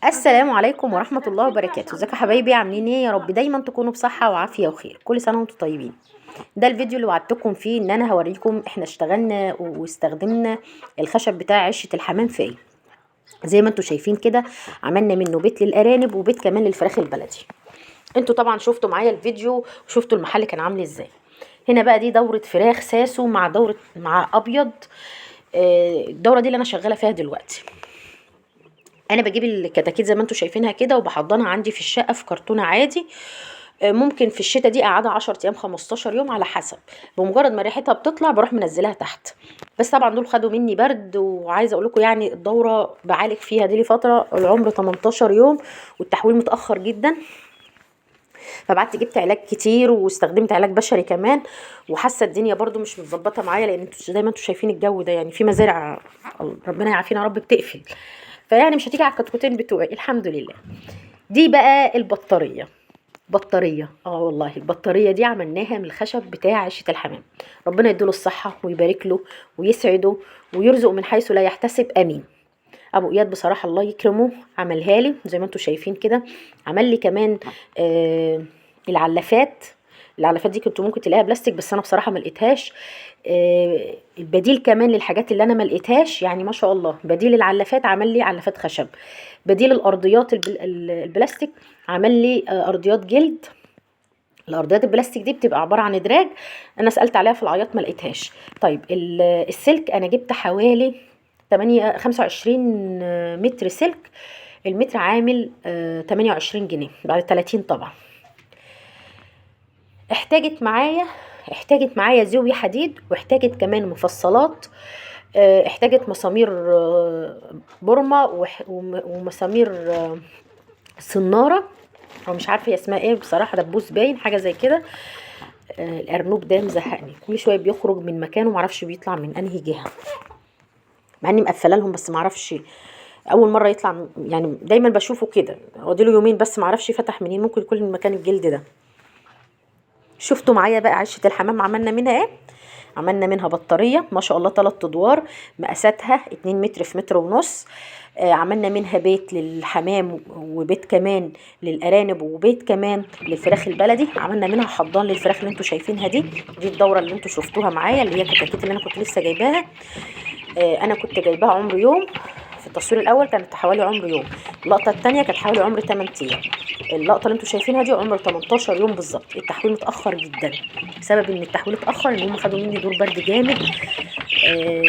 السلام عليكم ورحمة الله وبركاته. ازيكم يا حبايبي؟ عاملين ايه؟ يا رب دايما تكونوا بصحة وعافية وخير. كل سنة وانتم طيبين. ده الفيديو اللي وعدتكم فيه ان انا هوريكم احنا اشتغلنا واستخدمنا الخشب بتاع عشة الحمام في ايه. زي ما انتم شايفين كده عملنا منه بيت للارانب وبيت كمان للفراخ البلدي. انتوا طبعا شفتوا معايا الفيديو وشفتوا المحل كان عامل ازاي. هنا بقى دي دورة فراخ ساسو مع دورة مع ابيض. الدورة دي اللي انا شغالة فيها دلوقتي. انا بجيب الكتاكيت زي ما انتم شايفينها كده وبحضنها عندي في الشقة في كرتونة عادي. ممكن في الشتاء دي اقعدها 10 ايام 15 يوم على حسب، بمجرد ما ريحتها بتطلع بروح منزلها تحت. بس طبعا دول خدوا مني برد، وعايزه اقول لكم يعني الدورة بعالج فيها دي لفترة العمر 18 يوم والتحويل متاخر جدا، فبعت جبت علاج كتير واستخدمت علاج بشري كمان، وحاسه الدنيا برده مش متظبطه معايا، لان انتوا زي ما انتوا شايفين الجو ده يعني في مزارع ربنا يعافينا يا رب بتقفل، فيعني مش هتيجي على الكتكوتين بتوعي الحمد لله. دي بقى البطارية، بطارية والله البطارية دي عملناها من الخشب بتاع عشه الحمام. ربنا يديله الصحة ويبارك له ويسعده ويرزقه من حيث لا يحتسب، امين. ابو اياد بصراحة الله يكرمه عملها لي زي ما انتم شايفين كده. عمل لي كمان العلافات. العلافات دي كنت ممكن تلاقيها بلاستيك بس انا بصراحة ما لقيتهاش. البديل كمان للحاجات اللي انا ما لقيتهاش، يعني ما شاء الله بديل العلافات عمل لي علافات خشب، بديل الارضيات البلاستيك عمل لي ارضيات جلد. الارضيات البلاستيك دي بتبقى عبارة عن دراج، انا سالت عليها في العياط ما لقيتهاش. طيب السلك انا جبت حوالي 25 متر سلك، المتر عامل 28 جنيه بعد 30 طبعا. احتاجت معايا زاوية حديد، واحتاجت كمان مفصلات، احتاجت مسامير برمة ومسامير صنارة، او مش عارفة هي اسمها ايه بصراحة، دبوس باين حاجة زي كده. الارنوب ده مزهقني، كل شوية بيخرج من مكانه معرفش بيطلع من انهي جهة، مع اني مقفلة لهم بس معرفش اول مرة يطلع، يعني دايما بشوفه كده، اديله يومين بس معرفش فتح منين، ممكن يكون من مكان الجلد ده. شفتوا معايا بقى عشه الحمام عملنا منها ايه؟ عملنا منها بطارية ما شاء الله 3 ادوار، مقاساتها 2 متر في متر ونص. عملنا منها بيت للحمام وبيت كمان للارانب وبيت كمان للفراخ البلدي. عملنا منها حضان للفراخ اللي انتوا شايفينها دي، دي الدورة اللي انتوا شفتوها معايا اللي هي الكتاكيت اللي انا كنت لسه جايباها. انا كنت جايباها عمر يوم، في التصوير الاول كانت حوالي عمر يوم، اللقطة الثانية كانت حوالي عمر 8 ايام، اللقطة اللي انتوا شايفينها دي عمر 18 يوم بالظبط. التحويل متاخر جدا، بسبب ان التحويل اتاخر ان هم خدوا مني دور برد جامد.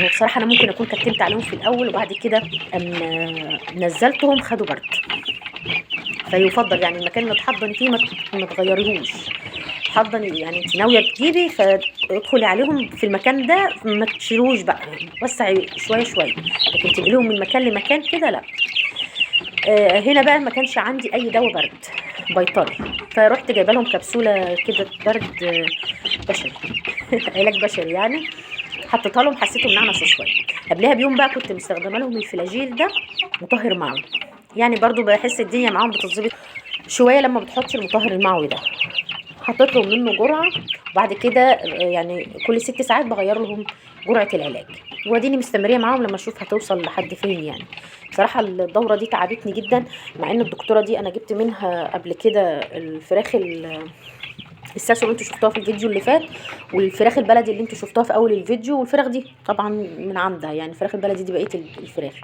وبصراحة انا ممكن اكون كتمت عليهم في الاول وبعد كده اما نزلتهم خدوا برد، فيفضل يعني المكان اللي تحضني فيه ما تغيريهوش. حضني يعني انت ناوية تجيبي فادخلي عليهم في المكان ده، ما تشيلوش بقى، وسعي شوية شوية، لكن تنقليهم من مكان لمكان كده لا. هنا بقى ما كانش عندي اي دواء برد بيطري، فروحت جايبه لهم كبسولة كده برد بشري علاج بشري يعني، حطيتها لهم حسيتهم نعنشوا شوية. قبلها بيوم بقى كنت مستخدمة لهم الفلاجيل ده مطهر معوي، يعني برضو بحس الدنيا معاهم بتتظبط شوية لما بتحطي المطهر المعوي ده. حطيت لهم منه جرعة، وبعد كده يعني كل 6 ساعات بغير لهم جرعة العلاج، واديني مستمريه معاهم لما اشوف هتوصل لحد فين. يعني بصراحة الدورة دي تعبتني جدا، مع ان الدكتورة دي انا جبت منها قبل كده الفراخ الساسو اللي انتوا شفتوها في الفيديو اللي فات، والفراخ البلدي اللي انتوا شفتوها في اول الفيديو، والفراخ دي طبعا من عندها، يعني الفراخ البلدي دي بقية الفراخ.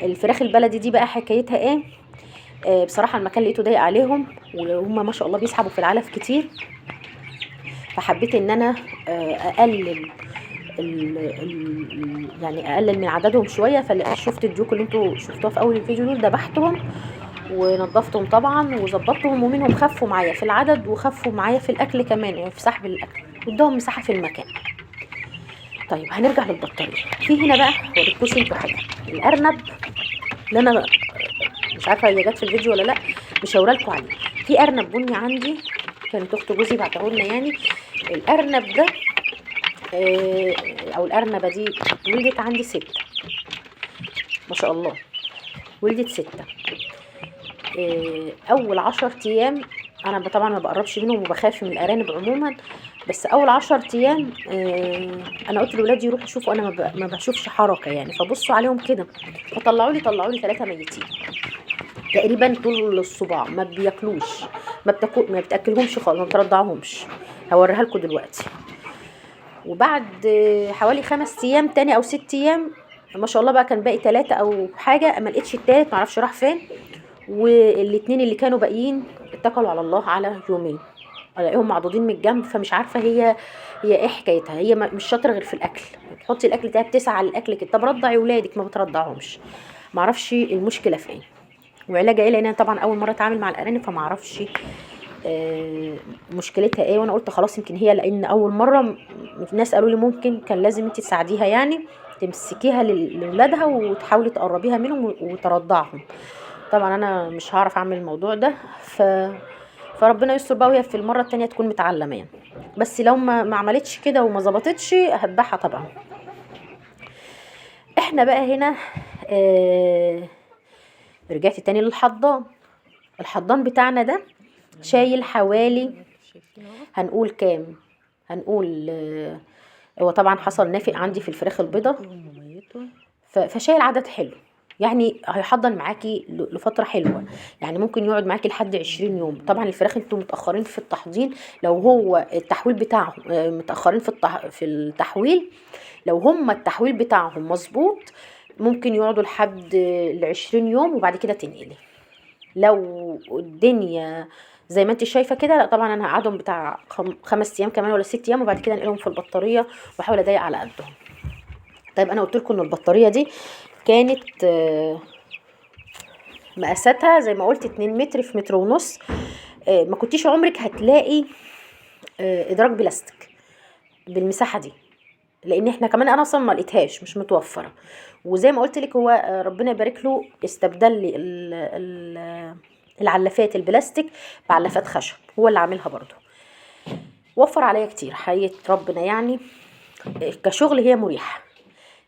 الفراخ البلدي دي بقى حكايتها ايه؟ بصراحة المكان لقيته ضيق عليهم، وهم ما شاء الله بيسحبوا في العلف كتير، فحبيت ان انا اقلل يعني اقلل من عددهم شوية. فشفت الديوك اللي انتوا شفتوها في اول الفيديو دول، ذبحتهم ونظفتهم طبعا وظبطتهم، ومنهم خفوا معايا في العدد وخفوا معايا في الاكل كمان، يعني في سحب الاكل، وادوهم مساحة في المكان. طيب هنرجع للبطاريه. في هنا بقى وريتكوش انتوا حاجة، الارنب اللي انا مش عارفه هي جت في الفيديو ولا لا، مش هورالكوا عليه. في ارنب بني عندي كانت اخت جوزي بعتهولنا، يعني الارنب ده او الارنبه دي ولدت عندي 6 ما شاء الله، ولدت 6. اول 10 ايام انا طبعا ما بقربش منهم وبخاف من الارانب عموما. بس اول 10 ايام انا قلت لاولادي يروحوا يشوفوا، انا ما بشوفش حركة يعني، فبصوا عليهم كده، فطلعوا لي طلعوا لي 3 ميتين تقريبا طول الصباع، ما بياكلوش، ما بتاكلهمش خالص، ما بترضعهمش. هوريها لكم دلوقتي. وبعد حوالي 5 ايام تاني او 6 ايام ما شاء الله بقى كان باقي 3 او حاجة، ما لقيتش التالت، ما اعرفش راح فين، والاتنين اللي كانوا باقيين اتكلوا على الله على يومين، الاقيهم معضوضين من الجنب. فمش عارفه هي ايه حكايتها، هي مش شاطرة غير في الاكل، تحطي الاكل ده بتسعى على الاكل كده. طب رضعي ولادك، ما بترضعهمش، ما اعرفش المشكلة فين وعلاجها ايه، لان انا طبعا اول مرة اتعامل مع الارانب فما اعرفش مشكلتها ايه. وانا قلت خلاص يمكن هي، لان اول مرة الناس قالوا لي ممكن كان لازم انت تساعديها، يعني تمسكيها لاولادها وتحاولي تقربيها منهم وترضعهم. طبعا انا مش هعرف اعمل الموضوع ده، فربنا يستر بقى، وهي في المرة التانية تكون متعلمة يعني. بس لو ما عملتش كده وما ظبطتش هذبحها طبعا. احنا بقى هنا رجعت تاني للحضان. الحضان بتاعنا ده شايل حوالي، هنقول كام، هنقول هو طبعا حصل نافق عندي في الفراخ البيضة، فشايل عدد حلو، يعني هيحضن معاكي لفترة حلوة، يعني ممكن يقعد معاكي لحد 20 يوم. طبعا الفراخ انتوا متأخرين في التحضين، لو هو التحويل بتاعهم متأخرين في التحويل، لو هم التحويل بتاعهم مظبوط ممكن يقعدوا لحد 20 يوم وبعد كده تنقلي. لو الدنيا زي ما انت شايفه كده، لا طبعا انا هقعدهم بتاع 5 ايام كمان ولا 6 ايام، وبعد كده انقلهم في البطارية واحاول اضيق على قدهم. طيب انا قلت لكم ان البطارية دي كانت مقاساتها زي ما قلت 2 متر في متر ونص، ما كنتيش عمرك هتلاقي ادراج بلاستيك بالمساحه دي، لان احنا كمان انا اصلا ما لقيتهاش، مش متوفرة. وزي ما قلت لك هو ربنا يبارك له استبدل لي العلافات البلاستيك بعلافات خشب، هو اللي عاملها برضو، وفر عليا كتير حقيقة ربنا. يعني كشغل هي مريحه،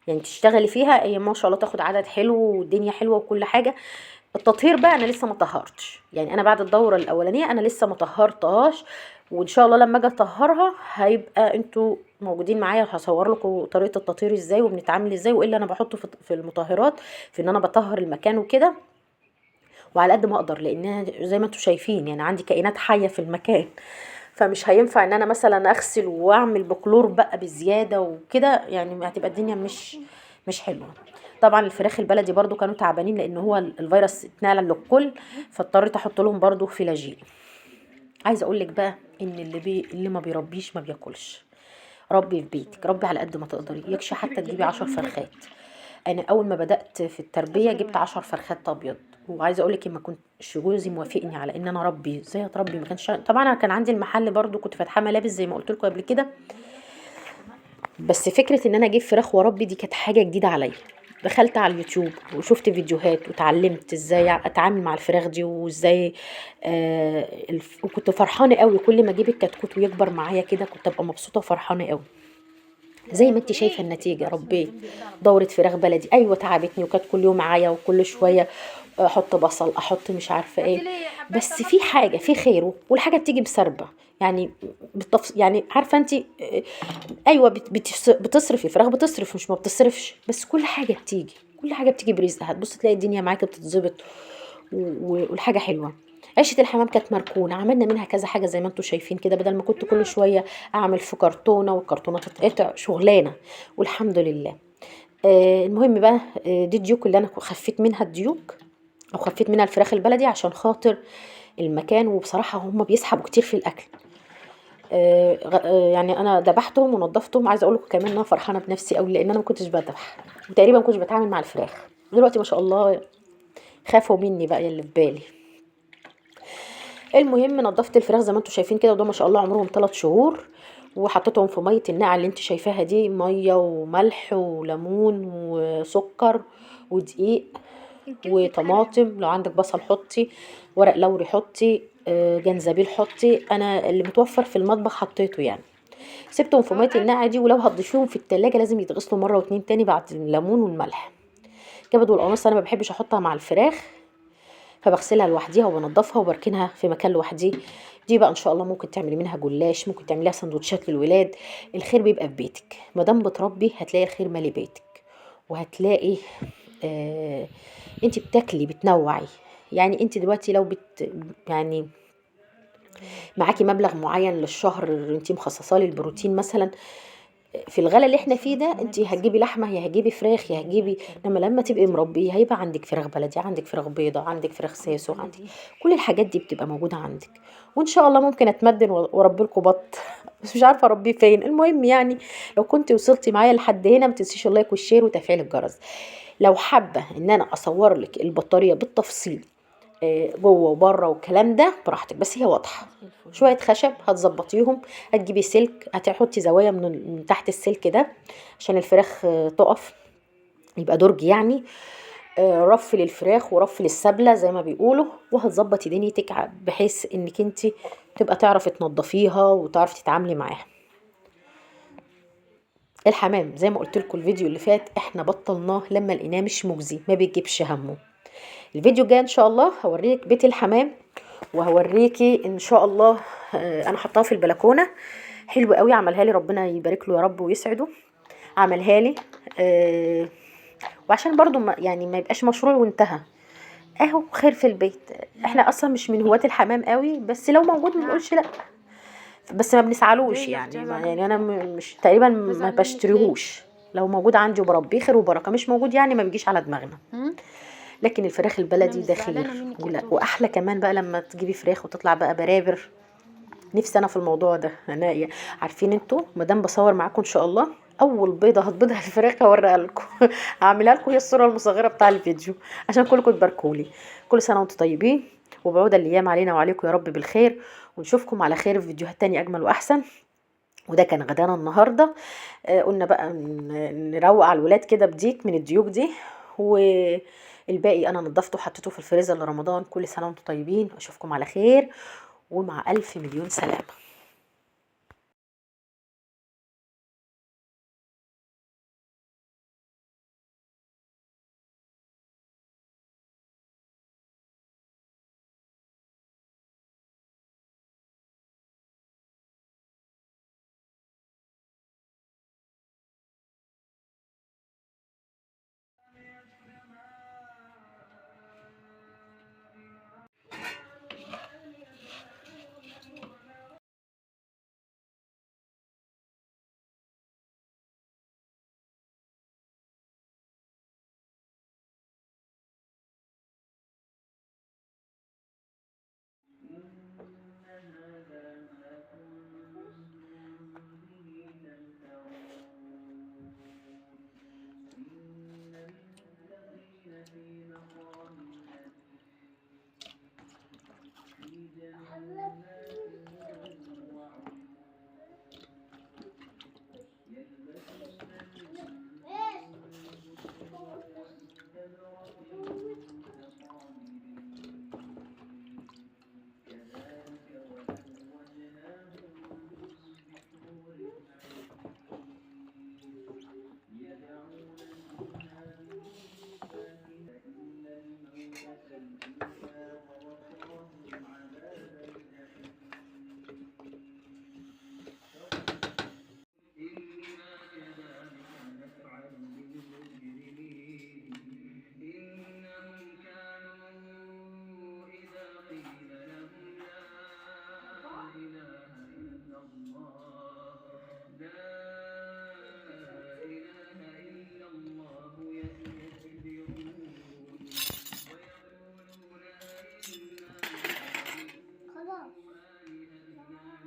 يعني تشتغلي فيها هي ما شاء الله تاخد عدد حلو والدنيا حلوة وكل حاجة. التطهير بقى انا لسه ما طهرتش، يعني انا بعد الدورة الاولانية انا لسه ما طهرتهاش، وان شاء الله لما اجي اطهرها هيبقى انتوا موجودين معايا، وهصور لكم طريقه التطهير ازاي وبنتعامل ازاي وايه اللي انا بحطه في المطهرات، في ان انا بطهر المكان وكده، وعلى قد ما اقدر، لان زي ما انتوا شايفين يعني عندي كائنات حيه في المكان، فمش هينفع ان انا مثلا اغسل واعمل بكلور بقى بزيادة وكده، يعني هتبقى الدنيا مش حلوة. طبعا الفراخ البلدي برضو كانوا تعبانين لان هو الفيروس اتنقل للكل، فاضطريت احط لهم برضو فلاجيل. عايزه اقول لك بقى ان اللي ما بيربيش ما بياكلش. ربي في بيتك، ربي على قد ما تقدري، يكشي حتى تجيبي 10 فرخات. انا اول ما بدات في التربية جبت 10 فرخات ابيض، وعايزه اقول لك ما كنتش جوزي موافقني على ان انا اربي، ازاي اتربي، ما كانش. طبعا انا كان عندي المحل برضو، كنت فاتحة ملابس زي ما قلت لكم قبل كده، بس فكرة ان انا اجيب فراخ واربي دي كانت حاجة جديدة عليا. دخلت على اليوتيوب وشفت فيديوهات وتعلمت ازاي اتعامل مع الفراخ دي وازاي وكنت فرحانة قوي كل ما اجيب الكتكوت ويكبر معايا كده، كنت ابقى مبسوطة وفرحانه قوي. زي ما انت شايفه النتيجة، ربيت دوره فراخ بلدي، ايوه تعبتني وكانت كل يوم معايا وكل شوية احط بصل احط مش عارفه ايه، بس في حاجة في خير، والحاجة بتيجي مسربه يعني يعني عارفه انت، ايوه بتصرفي الفراخ، بتصرف مش ما بتصرفش، بس كل حاجة بتيجي، كل حاجة بتيجي برزقها. تبص تلاقي الدنيا معاكي بتتظبط والحاجة حلوة. عيشه الحمام كانت مركونة، عملنا منها كذا حاجة زي ما انتم شايفين كده، بدل ما كنت كل شوية اعمل في كرتونة والكرتونه تتقطع، شغلانة والحمد لله. المهم بقى دي الديوك اللي انا خفيت منها الديوك، او خفيت منها الفراخ البلدي عشان خاطر المكان، وبصراحة هم بيسحبوا كتير في الاكل. يعني انا ذبحتهم ونظفتهم. عايزه اقول لكم كمان ان انا فرحانة بنفسي قوي، لان انا ما كنتش بذبح وتقريبا ما كنتش بتعامل مع الفراخ. دلوقتي ما شاء الله خافوا مني بقى اللي في بالي. المهم نظفت الفراخ زي ما انتم شايفين كده، وده ما شاء الله عمرهم 3 شهور، وحطيتهم في مية النقع اللي انت شايفاها دي، مية وملح وليمون وسكر ودقيق وطماطم، لو عندك بصل حطي، ورق لوري حطي، جنزبيل حطي، انا اللي متوفر في المطبخ حطيته يعني. سبتهم في مية النقع دي، ولو هتضيفيهم في التلاجة لازم يتغسلوا مرة واتنين تاني بعد الليمون والملح. كبد والقميص انا ما بحبش احطها مع الفراخ، فبغسلها لوحديها وبنضفها وبركنها في مكان لوحدي. دي بقى ان شاء الله ممكن تعملي منها جلاش، ممكن تعمليها سندوتشات للولاد. الخير بيبقى في بيتك، ما دام بتربي هتلاقي الخير مالي بيتك، وهتلاقي انت بتاكلي بتنوعي. يعني انت دلوقتي لو يعني معاكي مبلغ معين للشهر انت مخصصاه للبروتين مثلا، في الغلا اللي احنا فيه ده انت هتجيبي لحمه يا هتجيبي فراخ يا هتجيبي، انما لما تبقي مربيه هيبقى عندك فراخ بلدي، عندك فراخ بيضة، عندك فراخ ساسو، عندك كل الحاجات دي بتبقى موجودة عندك. وان شاء الله ممكن اتمدن واربي لكم بط بس مش عارفه اربيه فين. المهم يعني لو كنت وصلتي معايا لحد هنا ما تنسيش ال like وال share وتفعيل الجرس. لو حابة ان انا اصور لك البطارية بالتفصيل جوه وبره والكلام ده براحتك، بس هي واضحة. شوية خشب هتظبطيهم، هتجيبي سلك، هتحطي زوايا من تحت السلك ده عشان الفراخ تقف، يبقى درج يعني، رف للفراخ ورف للسبله زي ما بيقولوا، وهتظبطي دنيتك بحيث انك انت تبقى تعرفي تنظفيها وتعرفي تتعاملي معاها. الحمام زي ما قلت لكم الفيديو اللي فات احنا بطلناه لما لقيناه مش مجزي، ما بيجيبش همه. الفيديو الجاي ان شاء الله هوريك بيت الحمام، وهوريكي ان شاء الله انا حطاها في البلكونه، حلو قوي عملها لي، ربنا يبارك له يا رب ويسعده، عملها لي. وعشان برضو ما يعني ما يبقاش مشروع وانتهى، اهو خير في البيت. احنا اصلا مش من هواة الحمام قوي، بس لو موجود ما بنقولش لا، بس ما بنسعلوش يعني، يعني انا مش تقريبا ما بشتريهوش، لو موجود عندي وبربيه خير وبركة، مش موجود يعني ما بيجيش على دماغنا. لكن الفراخ البلدي ده خير، واحلى كمان بقى لما تجيبي فراخ وتطلع بقى برابر. نفسي انا في الموضوع ده، انا عارفين انتوا ما دام بصور معاكم ان شاء الله اول بيضة هتبيضها الفراخ هوريها لكم هعملها لكم هي الصورة المصغرة بتاع الفيديو عشان كلكم تباركوا لي. كل سنة وانتم طيبين، وبعود الايام علينا وعليكم يا رب بالخير، ونشوفكم على خير في فيديوهات تانية اجمل واحسن. وده كان غدانا النهارده، قلنا بقى نروق على الولاد كده بديك من الديوك دي، والباقي انا نضفته وحطيته في الفريزر لرمضان. كل سنة وانتم طيبين، اشوفكم على خير ومع الف مليون سلامه.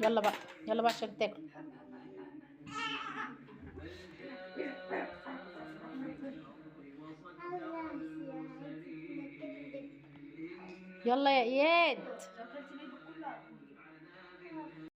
يلا بقى، يلا بقى عشان تاكل. يلا يا اياد.